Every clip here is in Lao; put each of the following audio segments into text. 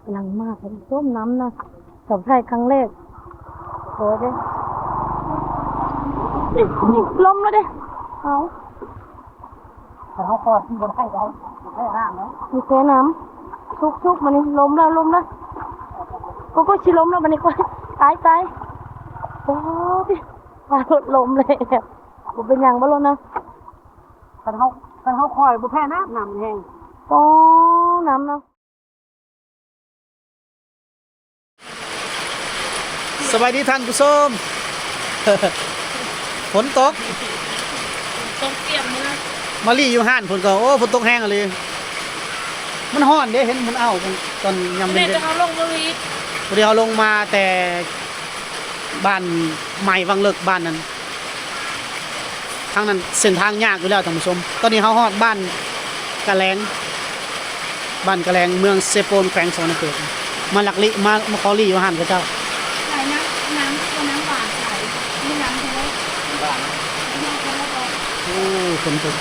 ກຳລັງມາ ທ່ານຜູ້ຊົມ ນ້ຳນະ ສອງໄທຄັ້ງແລກ. ໂອ້ຍເດ້ ລົມແລ້ວເດ້. ເອົາ ຖ້າເຮົາຄອດມັນບໍ່ໄດ້ ໄດ້ ໄດ້ນ້ຳເນາະ ມີແຕ່ນ້ຳ. ສຸກໆ ບາດນີ້ ລົມແລ້ວ ລົມແລ້ວ. ໂອ້ຍ ຊິລົມແລ້ວບາດນີ້. ໂອ້ຍ ຕາຍ ຕາຍ. ໂອ້ ຍ ວ່າລົດລົມແລ້ວ. ບໍ່ເປັນຫຍັງບໍ່ລົດນະ? ຄັນເຮົາ ຄັນເຮົາຄອຍບໍ່ແພ້ນ້ຳ ນ້ຳແຮງ. ໂອ້ ນ້ຳນະ. ສະບາຍດີທ່ານຜູ້ຊົມ. ຝົນຕົກ ຕົກປຽກເມືອ ມາລີ້ຢູ່ຮ້ານພຸ້ນກໍ ໂອ້ ຝົນຕົກແຮງອີ່ຫຼີ. ມັນຮ້ອນເດ້ ເຫັນມັນເອົາຕອນຍາມເວັນ ແຕ່ເຮົາລົງມາລີ້ ພໍດີເຮົາລົງມາແຕ່ ບ້ານໃໝ່ວັງເລິກ ບ້ານນັ້ນ ທາງນັ້ນເສັ້ນທາງຍາກຢູ່ແລ້ວທ່ານຜູ້ຊົມ. ຕອນນີ້ເຮົາຮອດບ້ານກະແລງ ບ້ານກະແລງ ເມືອງເຊໂປນ ແຂວງສະຫວັນນະເຂດ. ມາລັກລີ້ ມາ ມາຂໍລີ້ຢູ່ຮ້ານເຂົາເຈົ້າ. ຂາຍນ້ຳ ນ້ຳ ນ້ຳຫວານຂາຍ ມີນ້ຳເທົ່າໃດ? ໂອ້ ຝົນຕົກ.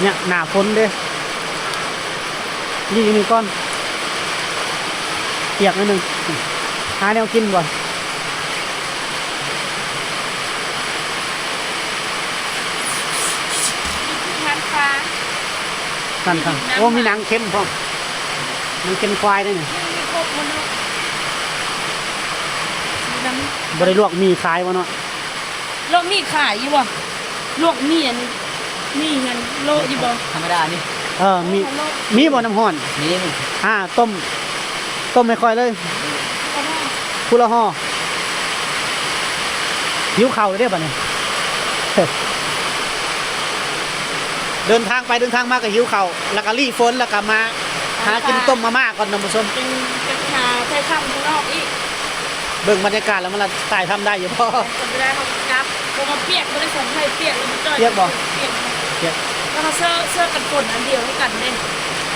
ເນຍ ໜ້າຝົນເດ້. ຢູ່ນີ້ກ່ອນ ປຽກໜ້ອຍໜຶ່ງ ຫາແນວກິນກ່ອນ. ຮ້ານຄ້າ ຮ້ານຄ້າ. ໂອ້ ມີໜັງເຂັມພ້ອມ ໜັງເຂັມຄວາຍເດ້ນີ້. ມີຄົບໝົດເນາະ. ບໍ່ໄດ້ລວກໝີ່ຂາຍບໍ່ເນາະ? ລວກໝີ່ຂາຍຢູ່ບໍ່? ລວກໝີ່ອັນ ໝີ່ຫັ້ນໂລະຢູ່ບໍ່? ທຳມະດານີ້. ເອີ ມີ ມີບໍ່ນ້ຳຮ້ອນ? ມີ. ອ່າ ຕົ້ມ ຕົ້ມໃຫ້ຂ້ອຍເລີຍ ຜູ້ລະຫໍ່. ຫິວເຂົ້າເດ້ບາດນີ້. ເດີນທາງໄປເດີນທາງມາກໍຫິວເຂົ້າ ແລ້ວກໍລີ້ຝົນ ແລ້ວກໍມາຫາກິນຕົ້ມມາມ່າກ່ອນທ່ານຜູ້ຊົມ. ເປັນ ເປັນຫາຖ່າຍທຳຂ້າງນອກອີກ. ເບິ່ງບັນຍາກາດແລ້ວ ມັນລະຖ່າຍທຳໄດ້ຢູ່ບໍ່? ກໍໄດ້ ເຮົາກັບ ບໍ່ມາປຽກ ບໍ່ໄດ້ໃສ່ເສື້ອປຽກ ແລ້ວມັນຈ່ອຍ ປຽກບໍ່? ປຽກ ປຽກ. ແລ້ວກໍເສື້ອ ເສື້ອກັນຝົນອັນດຽວກັນເດ້.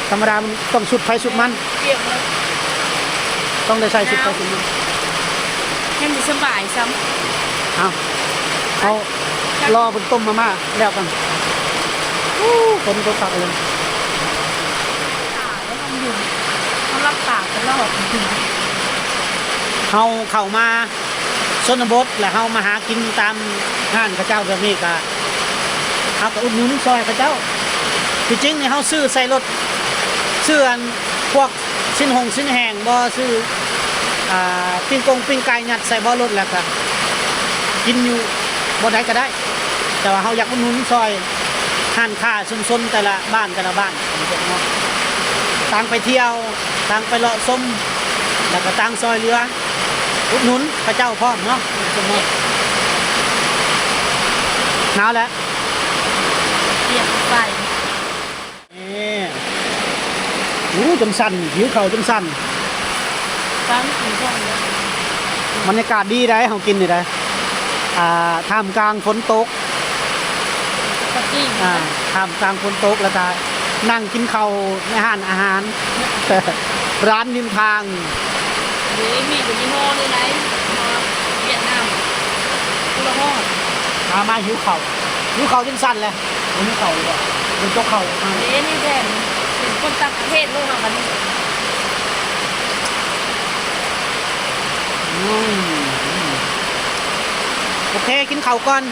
ທຳມະດາມັນຕ້ອງຊຸດໃຜຊຸດມັນ. ປຽກເລີຍ. ຕ້ອງໄດ້ໃສ່ຊຸດໃຜຊຸດມັນ. ຍັງຊິສະບາຍຊ້ຳ. ເອົາ ເຮົາ ລອເພິ່ນຕົ້ມມາມ່າແລ້ວກັນ. ໂອ້ ຝົນຕົກຄັກເລີຍ. ຕາແລ້ວມັນຢູ່ ເຮົາຫຼັບຕາຕະຫຼອດ. ເຮົາເຂົ້າມາຊົນນະບົດ ແລ້ວເຮົາມາຫາກິນຕາມຮ້ານເຂົາເຈົ້າແບບນີ້ ກະ ເຮົາກະອຸດໜູນຊ່ອຍເຂົາເຈົ້າ. ທີ່ຈິງນີ້ເຮົາຊື້ໃສ່ລົດ ຊື້ອັນພວກ ຊີ້ນຫົງຊີ້ນແຫ້ງບໍ່ ຊື້ ອ່າ ປີ້ງກົງປີ້ງໄກ່ຍັດໃສ່ເບາະລົດ ແລ້ວກະກິນຢູ່ບ່ອນໃດກະໄດ້. ແຕ່ວ່າເຮົາຢາກອຸດໜູນຊ່ອຍຮ້ານຄ້າຊຸມຊົນແຕ່ລະບ້ານ ແຕ່ລະບ້ານ ຕ່າງໄປທ່ຽວ ຕ່າງໄປເລາະຊົມ ແລ້ວກະຕ່າງຊ່ອຍເຫຼືອອຸດໜູນເຂົາເຈົ້າພ້ອມເນາະ. ໜາວແຫຼະ ປຽກໄປ. ນີ້ ໂອ້ ຈົນສັ່ນ ຫິວເຂົ້າຈົນສັ່ນ. ຕາມກິນຂອງເດີ ບັນຍາກາດດີໃດ໋ ເຮົາກິນນີ້ໃດ໋ ອ່າ ທ່າມກາງຝົນຕົກ ປະຕິ ອ່າ ທ່າມກາງຝົນຕົກ ແລ້ວກະນັ່ງກິນເຂົ້າໃນຮ້ານອາຫານ ຮ້ານລິມທາງ. ເດ້ ມີກະຍີ່ຫໍ້ນີ້ໃດ໋ ຫໍ້ຫວຽດນາມ ຄົນລະຫໍ້. ມາ ມາ ຫິວເຂົ້າ ຫິວເຂົ້າຈົນສັ່ນແຫຼະ. ບໍ່ມີເຂົ້າອີກບໍ່? ມັນຈົກເຂົ້າ. ເດ້ ນີ້ແທ້ ເປັນຄົນຕ່າງປະເທດເນາະ ເຮົາກະນີ້. ອືມ ໂອເຄ ກິນເຂົ້າກ່ອນ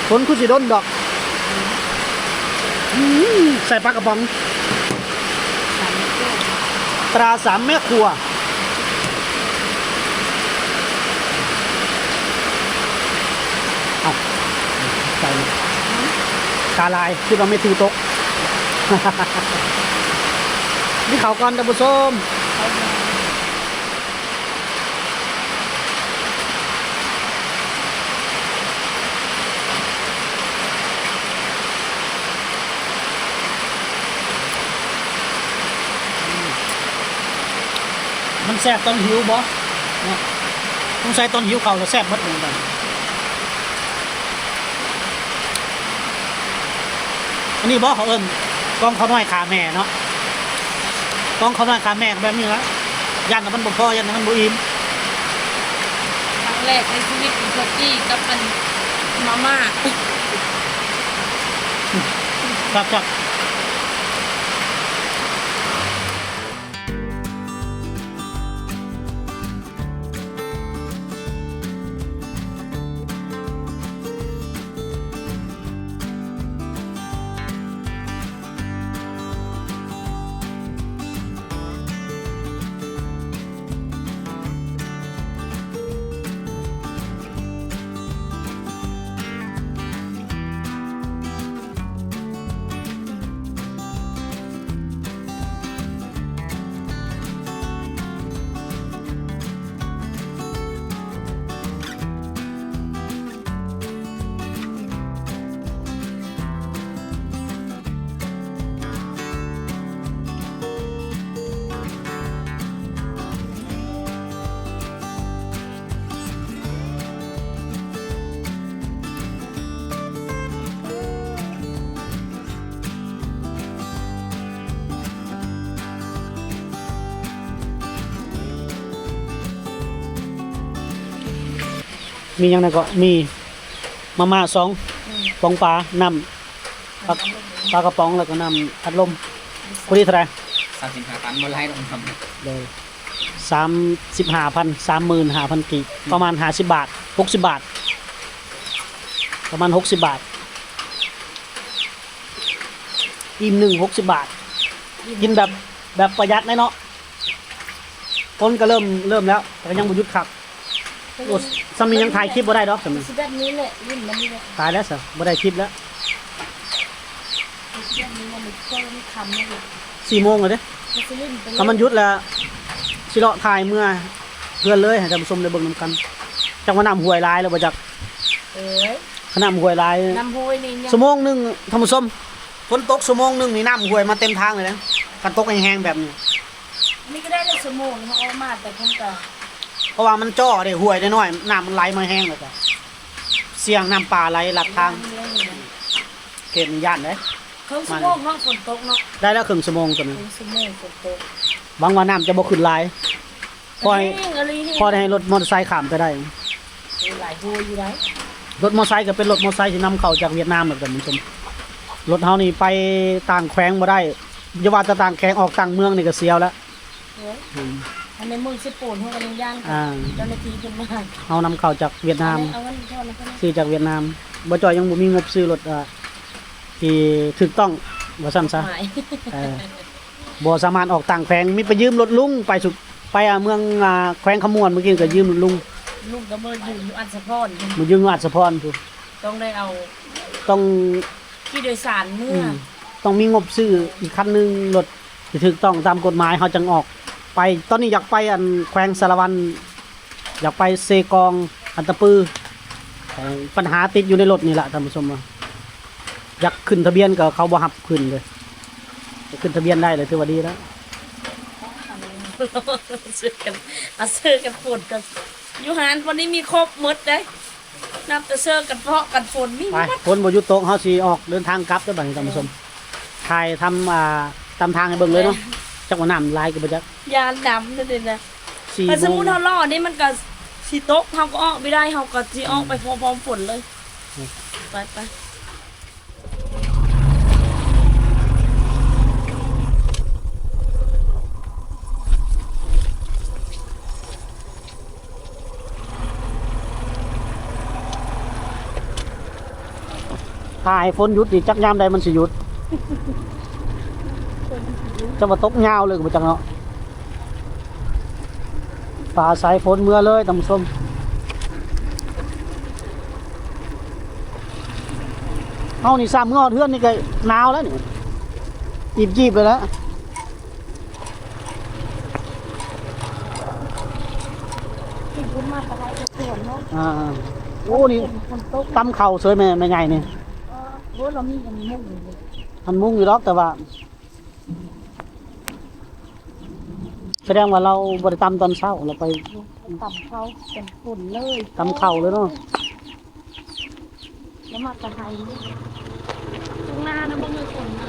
ຝົນຄືຊິດົນດອກ. ອືມ ໃສ່ປາກະປ໋ອງ ຕາສາມແມ່ຄົວ. ເອົ້າ ໃສ່ ຕາລາຍ ຄິດວ່າແມ່ຖືຕົກ. ກິນເຂົ້າກ່ອນທ່ານຜູ້ຊົມ. ມັນແຊບຕອນຫິວບໍ່ເນາະ? ສົງໄສຕອນຫິວເຂົ້າລະແຊບໝົດເໝືອນກັນ. ອັນນີ້ບໍ່ ເຂົາເອີ້ນກອງເຂົ້ານ້ອຍຂ້າແມ່ເນາະ. ກອງເຂົ້ານ້ອຍຂ້າແມ່ກະແບບນີ້ລະ ຢ້ານວ່າມັນບໍ່ພໍ ຢ້ານວ່າມັນບໍ່ອີ່ມ. ຄັ້ງແລກໃນຊີວິດກິນເຂົ້າຈີ່ກັບອັນມາມ່າ. ແຊບໆ. ມີຫຍັງແດ່ເກາະ? ມີມາມ່າສອງ ອືມ ປອງປາ ນ້ຳ ປາ ປາກະປ໋ອງ ແລ້ວກໍນ້ຳອັດລົມ. ພໍດີເທົ່າໃດ? ສາມສິບຫ້າພັນ ບໍ່ຫຼາຍດອກນ້ຳ. ໂດຍ ສາມສິບຫ້າພັນ ສາມໝື່ນຫ້າພັນກີບ ປະມານຫ້າສິບບາດ ຫົກສິບບາດ ປະມານຫົກສິບບາດ. ອີ່ມໜຶ່ງ ຫົກສິບບາດ ກິນແບບ ແບບປະຢັດແດ່ເນາະ. ຝົນກໍເລີ່ມ ເລີ່ມແລ້ວ ແຕ່ກໍຍັງບໍ່ຢຸດຄັກ. ໂອ້ ຊ່ຳນີ້ຍັງຖ່າຍຄລິບບໍ່ໄດ້ດອກ ຊ່ຳນີ້ ຊິແບບນີ້ແຫຼະ ຫຼິ້ນມັນນີ້ແຫຼະ. ຕາຍແລ້ວຊະ ບໍ່ໄດ້ຄລິບແລ້ວ. ຊິແບບນີ້ມັນເພີ່ມຄ່ຳແລ້ວ ສີ່ໂມງແລ້ວເດ້. ມັນຊິຫຼິ້ນໄປເລີຍ ຖ້າມັນຢຸດແລ້ວ ຊິເລາະຖ່າຍເມືອເຮືອນເລີຍ ໃຫ້ທ່ານຜູ້ຊົມໄດ້ເບິ່ງນຳກັນ. ຈັກວ່ານ້ຳຫ້ວຍຫຼາຍແລ້ວບໍ່ຈັກ. ເອີຍ ຄັນນ້ຳຫ້ວຍຫຼາຍ ນ້ຳຫ້ວຍນີ້ຍັງ ຊົ່ວໂມງໜຶ່ງ ທ່ານຜູ້ຊົມ ຝົນຕົກຊົ່ວໂມງໜຶ່ງນີ້ ນ້ຳຫ້ວຍມາເຕັມທາງເລີຍເດ້ ຄັນຕົກແຮງໆແບບນີ້. ນີ້ກໍໄດ້ແຕ່ຊົ່ວໂມງ ເຮົາອອກມາແຕ່ພຸ້ນກໍ ເພາະວ່າມັນເຈາະເດ້ ຫ້ວຍນ້ອຍໆ ນ້ຳມັນໄຫຼມາແຮງ ແລ້ວກໍສ່ຽງນ້ຳປ່າໄຫຼລັດທາງ. ເຂດນີ້ຢ້ານເດ້ ເຄິ່ງຊົ່ວໂມງເນາະ ຝົນຕົກເນາະ. ໄດ້ແລ້ວເຄິ່ງຊົ່ວໂມງຕົວນີ້ ເຄິ່ງຊົ່ວໂມງຝົນຕົກ. ຫວັງວ່ານ້ຳຈະບໍ່ຂຶ້ນຫຼາຍ ພໍໃຫ້ ພໍໄດ້ໃຫ້ລົດມໍເຕີໄຊຂ້າມໄປໄດ້. ໂອ້ ຫຼາຍໂຮຢູ່ໃດ໋. ລົດມໍເຕີໄຊກໍເປັນລົດມໍເຕີໄຊທີ່ນຳເຂົ້າຈາກຫວຽດນາມແລ້ວ ທ່ານຜູ້ຊົມ. ລົດເຮົານີ້ໄປຕ່າງແຂວງບໍ່ໄດ້ ຢ່າວ່າແຕ່ຕ່າງແຂວງ ອອກຕ່າງເມືອງນີ້ກໍສຽວແລ້ວ. ໂອ້ຍ ອືມ ອັນໃນເມືອງເຊໂປນເຮົາກໍຍັງຢ້ານ ອ່າ ເຈົ້າໜ້າທີ່ເພິ່ນມາ. ເຮົານຳເຂົ້າຈາກຫວຽດນາມ ເອົາເງິນທອນນະເພິ່ນ ຊື້ຈາກຫວຽດນາມ. ບໍ່ຈ່ອຍຍັງບໍ່ມີງົບຊື້ລົດ ອ່າ ທີ່ຖືກຕ້ອງວ່າຊັ້ນຊະ. ເອີ ບໍ່ສາມາດອອກຕ່າງແຂວງ ມີໄປຢືມລົດລຸງ ໄປສຸ ໄປ ອ່າ ເມືອງ ອ່າ ແຂວງຄຳມ່ວນ ມື້ກີ້ກໍຢືມລົດລຸງ. ລຸງກໍມາຢືມຢູ່ອັດສະພອນ ມາຢືມຢູ່ອັດສະພອນພຸ້ນ. ຕ້ອງໄດ້ເອົາ ຕ້ອງຂີ່ໂດຍສານເມືອ. ອືມ ຕ້ອງມີງົບຊື້ອີກຄັນໜຶ່ງ ລົດທີ່ຖືກຕ້ອງຕາມກົດໝາຍ ເຮົາຈັ່ງອອກໄປ. ຕອນນີ້ຢາກໄປ ອັນ ແຂວງສາລະວັນ ຢາກໄປເຊກອງ ອັດຕະປື. ເອີ ບັນຫາຕິດຢູ່ໃນລົດນີ້ລະ ທ່ານຜູ້ຊົມ. ຢາກຂຶ້ນທະບຽນກໍເຂົາບໍ່ຮັບຂຶ້ນເດ້. ຂຶ້ນທະບຽນໄດ້ແລ້ວຖືວ່າດີແລ້ວ. ເສື້ອກັນ ເອົາເສື້ອກັນຝົນກັນ ຢູ່ຮ້ານບໍ່ໄດ້ມີຄົບໝົດເດ້. ນັບແຕ່ເສື້ອກັນເພາະກັນຝົນມີໝົດ. ໄປ ຝົນບໍ່ຢຸດຕົກ ເຮົາຊິອອກເດີນທາງກັບເດີບັດນີ້ ທ່ານຜູ້ຊົມ. ຖ່າຍທຳ ອ່າ ຕາມທາງໃຫ້ເບິ່ງເລີຍເນາະ. ຈັກວ່ານ້ຳຫຼາຍກໍບໍ່ຈັກ ຢ້ານດຳເດ້ນະ. ຖ້າສົມມຸດເຮົາລໍນີ້ມັນກໍຊິຕົກ ເຮົາກໍອອກບໍ່ໄດ້ ເຮົາກໍຊິອອກໄປພ້ອມໆຝົນເລີຍ. ໄປໆ. ຖ້າໃຫ້ຝົນຢຸດນີ້ ຈັກຍາມໃດມັນຊິຢຸດ? ຈັກວ່າຕົກຍາວເລີຍກໍບໍ່ຈັກເນາະ. ຟ້າໃສຝົນເມືອເລີຍ ທ່ານຜູ້ຊົມ. ເຮົານີ້ຊ້ຳເມືອຮອດເຮືອນນີ້ກໍໜາວແລ້ວນີ້ ອີບຈີບເລີຍແຫຼະ. ເຮັດບຸນມາກໍໄດ້ສວນເນາະ. ອ່າ ໂອ້ ນີ້ ຝົນຕົກ ຕຳເຂົ້າເສີຍແມ່ ແມ່ໃຫຍ່ນີ້. ເອີ ໂອ້ ລາວມີອັນມຸງ ອັນມຸງຢູ່ດອກ ແຕ່ວ່າ ສະແດງວ່າລາວບໍ່ໄດ້ຕຳຕອນເຊົ້າ ລາວໄປ ຕຳເຂົ້າເປັນຝົນເລີຍ ຕຳເຂົ້າເລີຍເນາະ. ລະມາແຕ່ໄທນີ້ ທົ່ງນານະບໍ່ມີຝົນນະ.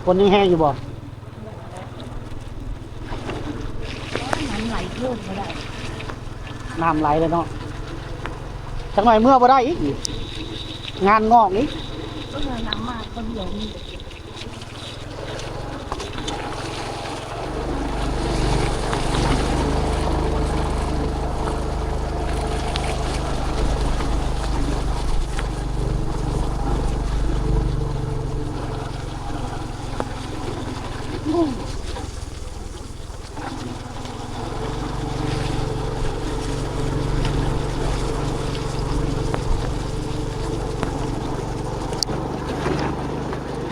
ຝົນຍັງແຮງຢູ່ບໍ່? ນ້ຳໄຫຼເພີ່ມບໍ່ໄດ້ ນ້ຳໄຫຼແລ້ວເນາະ. ຈັກໜ້ອຍເມືອບໍ່ໄດ້ອີກ ງານງອກອີກ. ເອີ ນ້ຳມາຄົນດຽວນີ້.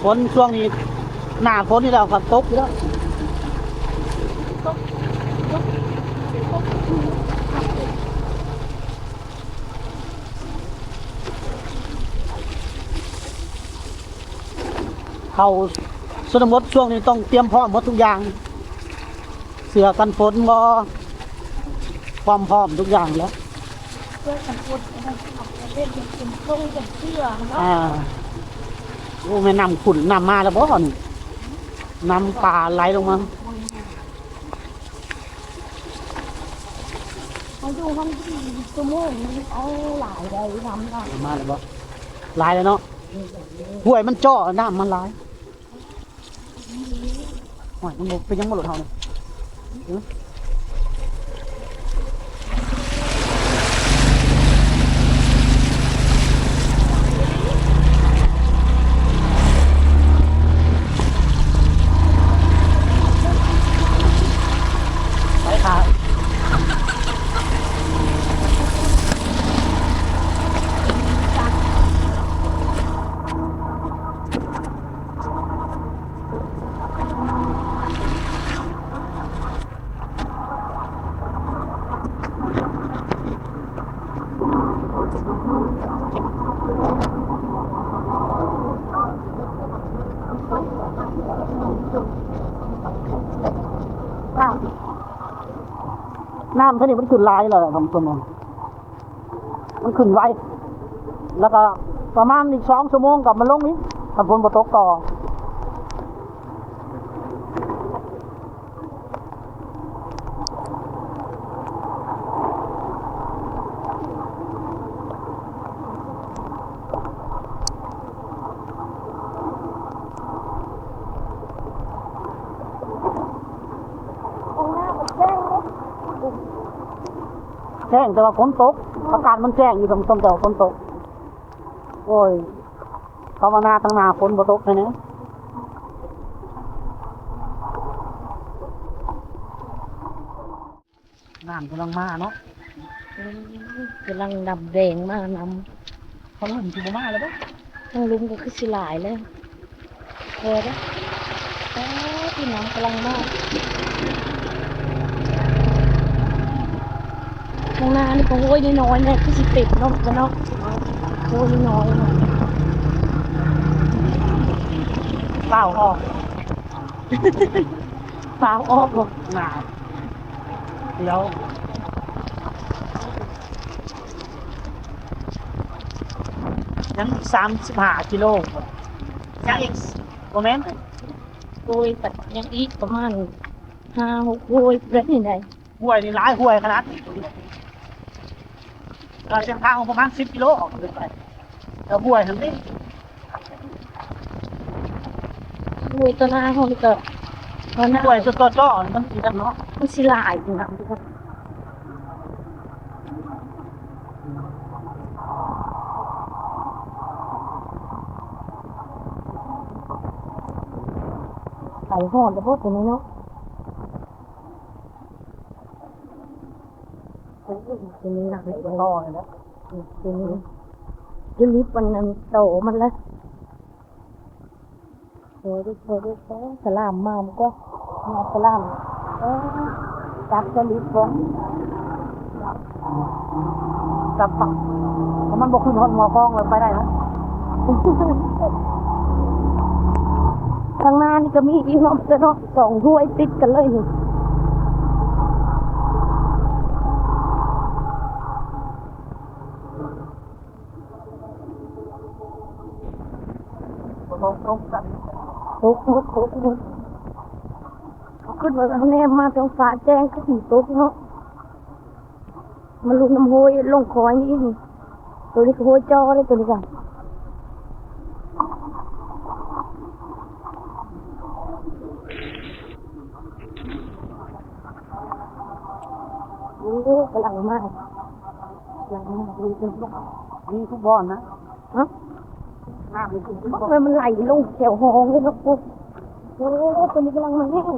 ຝົນຊ່ວງນີ້ ໜ້າຝົນນີ້ແລ້ວກໍຕົກຢູ່ແລ້ວ. ເຂົ້າຊົນນະບົດຊ່ວງນີ້ຕ້ອງຕຽມພ້ອມໝົດທຸກຢ່າງ ເສື້ອກັນຝົນບໍ່ ຄວາມພ້ອມທຸກຢ່າງແລ້ວ. ເສື້ອກັນຝົນ ເປັນເປັນໂປ້ງ ເປັນເສື້ອເນາະ. ອ່າ ໂອ້ ແມ່ນ້ຳຂຸ້ນ ນ້ຳມາແລ້ວບໍ່ນີ້? ນ້ຳປ່າໄຫຼລົງມາ. ຢູ່ຫັ້ນຊົ່ວໂມງໜຶ່ງ ເອົາຫຼາຍໄດ໋ ນ້ຳນະ ມາແລ້ວບໍ່? ຫຼາຍແລ້ວເນາະ ຫ້ວຍມັນເຈາະ ນ້ຳມັນຫຼາຍ. ໂອ້ຍ ມັນບໍ່ ເປັນຫຍັງບໍ່ລົດເຮົານີ້? ໄປຂາຍ ນ້ຳເທົ່ານີ້ມັນຂຶ້ນຫຼາຍແລ້ວ ທ່ານຜູ້ຊົມ. ມັນຂຶ້ນໄວ ແລ້ວກໍປະມານອີກສອງຊົ່ວໂມງກໍມາລົງອີກ ຄັນຝົນບໍ່ຕົກຕໍ່. ແຈ້ງແຕ່ວ່າຝົນຕົກ ອາກາດມັນແຈ້ງຢູ່ ທ່ານຜູ້ຊົມ ແຕ່ວ່າຝົນຕົກ. ໂອ້ຍ ພາວະນາທາງໜ້າຝົນບໍ່ຕົກແທ້ໆ. ນ້ຳກຳລັງມາເນາະ ອືມ ກຳລັງດຳແດງມານຳ. ທາງລຸ່ມຊິບໍ່ມາແລ້ວບໍ່? ທາງລຸ່ມກໍຄືຊິຫຼາຍແລ້ວ. ພໍເດ້ ເອີ ທີ່ນ້ຳກຳລັງມາ. ຂ້າງໜ້ານີ້ກໍຫ້ວຍນ້ອຍໆ ແຫຼະ ຄືຊິເຕັມເນາະ ເນາະ ຫ້ວຍນ້ອຍໆ ເນາະ. ຟ້າວອອກ ຟ້າວອອກ ໜ້າ ດຽວ ຍັງອີກສາມສິບຫ້າກິໂລ ຍັງອີກ ບໍ່ແມ່ນ ໂອ້ຍ ຍັງອີກປະມານຫ້າຫົກໂລ ໄດ້ນີ້ໄດ໋. ຫ້ວຍນີ້ຫຼາຍຫ້ວຍຂະໜາດ ກະເສັ້ນທາງປະມານສິບກິໂລ ອອກໄປ ແລ້ວຫ້ວຍຫັ້ນເດ້ ຫ້ວຍຕໍ່ໜ້າເຮົານີ້ກະ ຫ້ວຍຕໍ່ໆ ມັນຊິນັ້ນເນາະ ມັນຊິຫຼາຍຢູ່ນະ. ໄປຮອດແລ້ວບໍ່ໂຕນີ້ເນາະ? ໂອ້ຍ ໂຕນີ້ໜັກເລີຍ ຕໍ່ເລີຍນະ ໂຕນີ້ ຢູ່ລິບອັນນັ້ນ ໂຕມັນລະ. ໂອ້ຍ ໂອ້ຍ ໂອ້ຍ ສະຫຼາມມາມັນກໍ ມາສະຫຼາມ ເອີ ຈັບສະລິດບໍ່ ຈັບປະ ຖ້າມັນບໍ່ຂຶ້ນຮອດຫົວຄອງແລ້ວໄປໄດ້ນະ. ທາງໜ້ານີ້ກໍມີອີກເນາະ ເນາະ ສອງຫ້ວຍຕິດກັນເລີຍນີ້. ຕົກ ຕົກ ຕົກ ຕົກ ຂຶ້ນມາແນມມາທາງຟ້າແຈ້ງຄືຊິຕົກເນາະ. ມາລຸ້ນນຳຫ້ວຍລົງຄອຍນີ້ອີກນີ້ ໂຕນີ້ກໍຫ້ວຍຈໍ້ເດ້ ໂຕນີ້ກໍ ໂອ້ ກຳລັງມາ ກຳລັງມາ ມີທຸກບ່ອນນະ ຮະ ນ້ຳມີທຸກບ່ອນ ມັນໄຫຼລົງແຖວຫ້ອງເລີຍເນາະ. ໂອ້ ໂຕນີ້ກຳລັງມາແຮງ.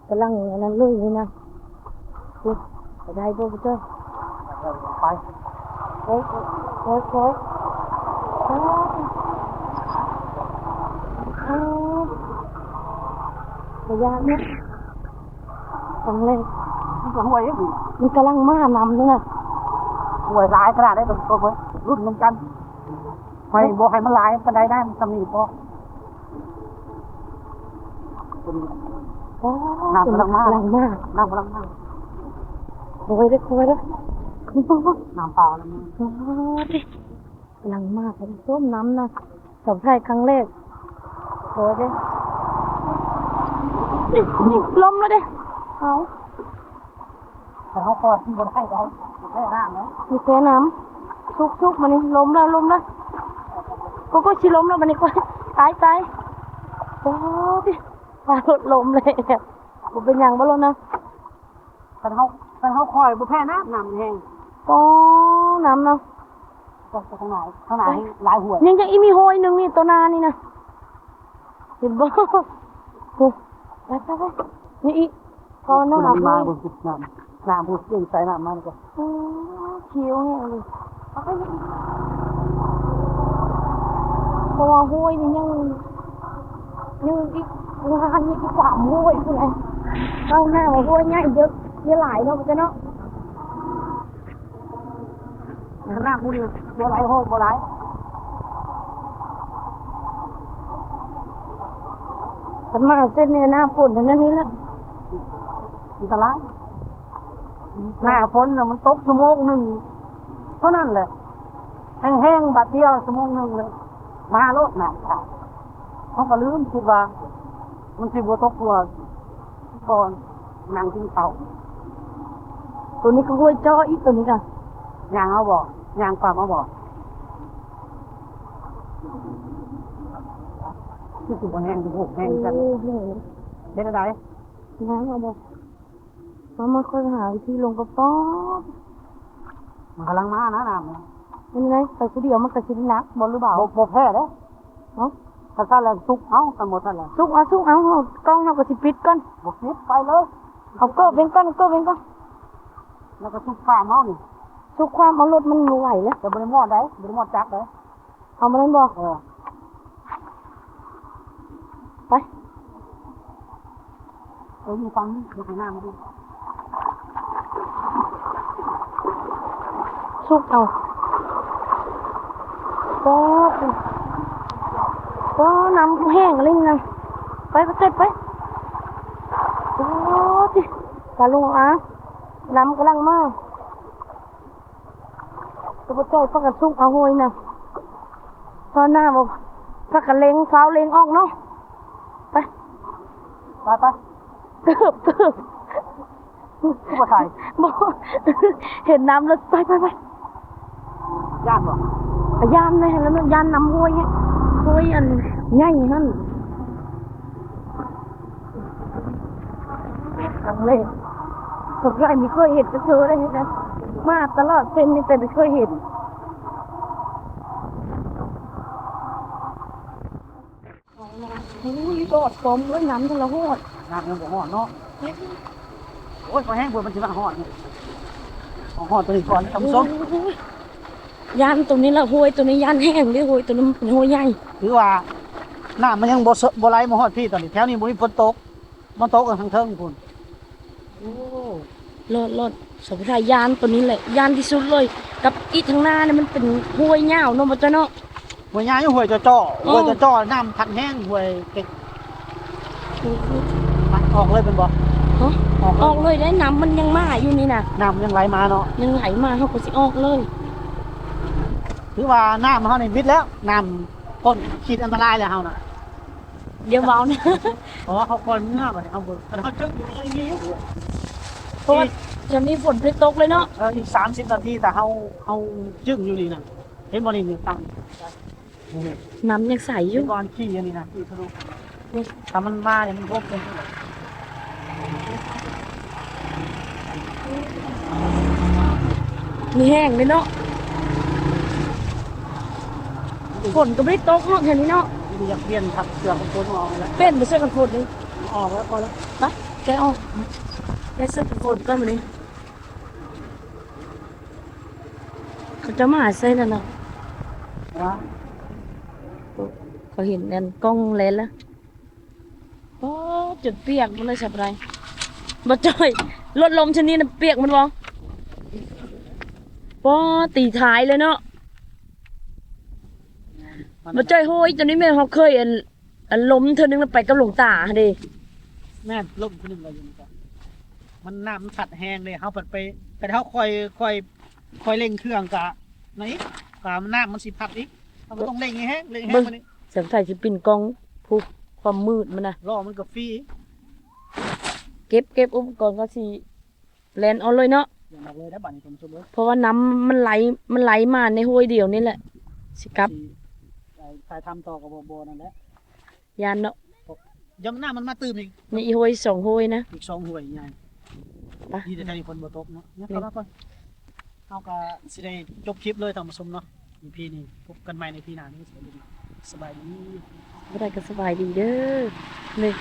ກຳລັງອັນນັ້ນເລີຍນີ້ນະ ໂອ້ຍ ໄປໄດ້ບໍ່ ໄປ ໂອ້ຍ ໂອ້ຍ ໂອ້ຍ ໂອ້ຍ ບໍ່ຢ້ານເນາະ. ຄັ້ງແລກ ມັນກໍຫ້ວຍເດ້ ມັນກຳລັງມານຳນີ້ນະ ຫ້ວຍຫຼາຍຂະໜາດໃດ ເບິ່ງ ເບິ່ງ ລຸ້ນນຳກັນ ໃຫ້ບໍ່ໃຫ້ມັນຫຼາຍປານໃດໄດ້ ມັນສ່ຳນີ້ພໍ. ໂອ້ ນ້ຳກຳລັງມາ ກຳລັງມາ ນ້ຳກຳລັງມາ ຄ່ອຍເດີ້ ຄ່ອຍເດີ້ ນ້ຳປ່າກຳລັງມາ ໂອ້ ກຳລັງມາ ທ່ານຜູ້ຊົມ ນ້ຳນະ ສາວໄທຄັ້ງແລກ ໂອ້ຍເດ້ ລົມແລ້ວເດ້. ເອົາ ຖ້າເຮົາຄອຍມັນບໍ່ໄດ້ ບໍ່ໄດ້ນ້ຳເນາະ ມີແຕ່ນ້ຳ. ສຸກໆ ບາດນີ້ ລົມແລ້ວ ລົມແລ້ວ. ໂອ້ຍ ໂອ້ຍ ຊິລົມແລ້ວບາດນີ້. ໂອ້ຍ ຕາຍ ຕາຍ. ໂອ້ຍ ປາລົດລົມແລ້ວ. ບໍ່ເປັນຫຍັງບໍ່ລົດນະ? ຄັນເຮົາ ຄັນເຮົາຄອຍບໍ່ແພ້ນ້ຳ ນ້ຳແຮງ. ໂອ້ ນ້ຳເນາະ ໄປທາງໜ້າ ທາງໜ້າແຮງຫຼາຍຫ້ວຍ. ຍັງ ຍັງອີກມີຫ້ວຍໜຶ່ງນີ້ ຕໍ່ໜ້ານີ້ນະ ເຫັນບໍ່? ໂອ້ ໄປ ໄປ ໄປ ນີ້ອີກ ເພາະວ່ານ້ຳ ນ້ຳມາ ຫ້ວຍ ເບິ່ງ ນ້ຳ ນ້ຳ ຜູ້ ເບິ່ງສາຍນ້ຳມານີ້ກໍ ໂອ້ ຂຽວແຮງເລີຍ. ເພາະວ່າຫ້ວຍນີ້ຍັງ ຍັງອີກ ງານນີ້ອີກສາມຫ້ວຍພຸ້ນແຫຼະ. ເອົາ ນ້ຳຫ້ວຍໃຫຍ່ເດີ ເຍອະຫຼາຍເນາະ ເຈົ້າເນາະ. ນ້ຳຜູ້ນີ້ບໍ່ຫຼາຍ ໂຮດບໍ່ຫຼາຍ. ຄັນມາເສັ້ນນີ້ ໜ້າຝົນເທົ່ານັ້ນນີ້ແຫຼະ ອັນຕະລາຍ. ໜ້າຝົນນະ ມັນຕົກຊົ່ວໂມງໜຶ່ງເທົ່ານັ້ນແຫຼະ ແຮງໆ ບາດດຽວ ຊົ່ວໂມງໜຶ່ງເລີຍ ມາໂລດນ້ຳ. ເຮົາກໍລືມ ຄິດວ່າມັນຊິບໍ່ຕົກທົ່ວ ກ່ອນນັ່ງກິນເຂົ້າ. ໂຕນີ້ກໍຫ້ວຍເຈາະອີກ ໂຕນີ້ກະຍ່າງເອົາບໍ່? ຍ່າງຂ້າມເອົາບໍ່? ຄືຊິບໍ່ແຮງ ຄືໂຫແຮງກັນ. ໂອ້ ເຮັດແນວໃດ? ຍ່າງເອົາບໍ່? ມາ ມາ ຂ້ອຍຫາວິທີລົງກະປອບ. ມັນກຳລັງມານະນ້ຳ. ເປັນໄງ? ໄປຜູ້ດຽວມັນກະຊິໜັກບໍ່ ຫຼືເບົາ? ບໍ່ ບໍ່ແພ້ເດ້. ເອົ້າ ຄັນຊັ້ນແລ້ວສຸກເອົາ ຄັນບໍ່ຊັ້ນແລ້ວ ສຸກເອົາ ສຸກເອົາ. ເຮົາ ກ້ອງເຮົາກໍຊິປິດກ່ອນ. ບໍ່ປິດ ໄປເລີຍ. ເອົາເກີບເວັງກ່ອນ ເອົາເກີບເວັງກ່ອນ. ແລ້ວກໍສຸກຄວາມເຮົານີ້ ສຸກຄວາມເອົາ ລົດມັນບໍ່ໄຫວແລ້ວ. ແຕ່ບໍ່ໄດ້ມອດໃດ ບໍ່ໄດ້ມອດຈັກໃດ. ເອົາມານັ້ນບໍ່? ເອີ ໄປ. ເອີ ຢູ່ຝັ່ງນີ້ ເຮັດໃຫ້ນ້ຳມັນ ສຸກເອົາ. ໂອ້ ໂອ້ ນ້ຳແຫ້ງເລີຍນະ. ໄປ ໄປ ໄປ. ໂອ້ ຕິ ປາລົງອາ ນ້ຳກຳລັງມາ. ຕົວບໍ່ຈ່ອຍພາກັນສຸກເອົາຫ້ວຍນະ. ຕອນໜ້າບໍ່ ພາກັນເລັ່ງ ຟ້າວເລັ່ງອອກເນາະ. ໄປ ໄປ ໄປ. ເກີບ ເກີບ ຄືບໍ່ໃສ່? ບໍ່ ເຫັນນ້ຳແລ້ວ ໄປ ໄປ ໄປ. ຢ້ານບໍ່? ຢ້ານແຫຼະ ແລ້ວເນາະ ຢ້ານນ້ຳຫ້ວຍ ຫ້ວຍອັນໃຫຍ່ຫັ້ນ. ຄັ້ງແລກ ສົງໄສບໍ່ເຄີຍເຫັນຈັກເທື່ອເລີຍນະ ມາຕະຫຼອດເສັ້ນນີ້ແຕ່ບໍ່ເຄີຍເຫັນ. ໂອ້ຍ ຮອດປ້ອມເລີຍ ນ້ຳທະລະຮອດ ນ້ຳຍັງບໍ່ຮອດເນາະ. ໂອ້ຍ ພໍແຮງເພິ່ນ ມັນຊິມາຮອດນີ້ ຮອດຕົວນີ້ກ່ອນທ່ານຜູ້ຊົມ. ໂອ້ຍ ຢ້ານຕົວນີ້ລະ ຫ້ວຍຕົວນີ້ຢ້ານແຮງເດ້ ຫ້ວຍຕົວນີ້ມັນເປັນຫ້ວຍໃຫຍ່. ຖືວ່ານ້ຳມັນຍັງບໍ່ ບໍ່ໄຫຼມາຮອດພີ້ຕອນນີ້ ແຖວນີ້ບໍ່ມີຝົນຕົກ ມັນຕົກກັນທາງເທິງພຸ້ນ. ໂອ້ ລອດ ລອດ ສະພາຍ ຢ້ານຕົວນີ້ແຫຼະ ຢ້ານທີ່ສຸດເລີຍ. ກັບອີກທາງໜ້ານີ້ມັນເປັນຫ້ວຍຍາວເນາະ ບໍ່ເຈົ້າເນາະ. ຫ້ວຍຍາວ ຫ້ວຍເຈາະໆ ໂອ້ ຫ້ວຍເຈາະໆ ນ້ຳພັດແຮງ ຫ້ວຍເຕັກ. ໂອ້ ໄປ ອອກເລີຍແມ່ນບໍ່? ຮະ? ອອກເລີຍ ອອກເລີຍໄດ້ ນ້ຳມັນຍັງມາຢູ່ນີ້ນະ ນ້ຳຍັງໄຫຼມາເນາະ ຍັງໄຫຼມາ ເຮົາກໍຊິອອກເລີຍ. ຖືວ່ານ້ຳເຮົານີ້ມິດແລ້ວ ນ້ຳພົ້ນຂີດອັນຕະລາຍແລ້ວເຮົານະ. ດຽວເວົ້ານະ ເພາະວ່າເຂົາກ່ອນເມືອ ບາດນີ້ເຮົາເບິ່ງ ຄັນເຮົາຈຶກຢູ່ນີ້ ເພາະວ່າຈະມີຝົນໄປຕົກເລີຍເນາະ. ເອີ ອີກສາມສິບນາທີ ຖ້າເຮົາ ເຮົາຈຶກຢູ່ນີ້ນະ ເຫັນບໍ່ນີ້ ນີ້ຕັ້ງ ນ້ຳຍັງໃສຢູ່ ກ່ອນຂີ່ອັນນີ້ນະ ຂີ່ທະລຸ ຖ້າມັນມານີ້ມັນຮົບເລີຍ. ມີແຮງເລີຍເນາະ ຝົນກໍບໍ່ໄດ້ຕົກເນາະ ແຖວນີ້ເນາະ. ຢາກປ່ຽນ ຄັບເສື້ອກັນຝົນອອກແລ້ວ ປ່ຽນບໍ່ເສື້ອກັນຝົນນີ້ ອອກແລ້ວ ພໍແລ້ວ ໄປ ແກະອອກ ແກະເສື້ອກັນຝົນກ່ອນມື້ນີ້. ເຂົາເຈົ້າມາໃສ່ແລ້ວເນາະ ເຂົາເຫັນອັນກ້ອງແລ່ນລະ. ໂອ້ ຈົນປຽກໝົດເລີຍ ສະບາຍ. ບໍ່ຈ້ອຍ ລົດລົມຊະນິດນະປຽກໝົດບໍ່? ປ້າ ຕີທ້າຍເລີຍເນາະ. ບໍ່ຈ້ອຍ ໂອ້ຍ ໂຕນີ້ແມ່ນເຮົາເຄີຍ ອັນ ອັນ ລົ້ມເທື່ອໜຶ່ງແລ້ວໄປກັບຫຼວງຕາຫັ້ນເດ. ແມ່ນ ລົ້ມເທື່ອໜຶ່ງແລ້ວຢູ່ນີ້ກະ ມັນ ນ້ຳມັນພັດແຮງເດ ເຮົາພັດໄປ ຄັນເຮົາຄ່ອຍ ຄ່ອຍ ຄ່ອຍເລັ່ງເຄື່ອງກະ ນັ້ນອີກ ກະນ້ຳມັນຊິພັດອີກ ເຮົາກໍຕ້ອງເລັ່ງໃຫ້ແຮງ ເລັ່ງໃຫ້ແຮງ ເບິ່ງ ບາດນີ້ ສາວໄທຊິປິ່ນກ້ອງ ພຸ້ນ ຄວາມມືດມັນນະ. ລໍ້ມັນກໍຟຣີ. ເກັບ ເກັບອຸປະກອນກ່ອນ ຊິແລ່ນອອກເລີຍເນາະ. ຢ່າອອກເລີຍໄດ້ບາດນີ້ທ່ານຜູ້ຊົມເອີຍ ເພາະວ່ານ້ຳມັນໄຫຼ ມັນໄຫຼມາໃນຫ້ວຍດຽວນີ້ແຫຼະ ຊິກັບ. ໄປຖ່າຍທຳຕໍ່ກໍບໍ່ ບໍ່ນັ້ນແຫຼະ ຢ້ານເນາະ. ຢ້ານນ້ຳມັນມາຕື່ມອີກ. ມີອີກຫ້ວຍສອງຫ້ວຍນະ ອີກສອງຫ້ວຍໃຫຍ່. ໄປ ດີແຕ່ທາງນີ້ຝົນບໍ່ຕົກເນາະ. ຍັງເຂົ້າມາກ່ອນ. ເຮົາກໍຊິໄດ້ຈົບຄລິບເລີຍທ່ານຜູ້ຊົມເນາະ ອີພີນີ້. ພົບກັນໃໝ່ໃນອີພີໜ້າເດີ. ສະບາຍດີ. ບໍ່ໄດ້ກໍສະບາຍດີເດີ. ນີ້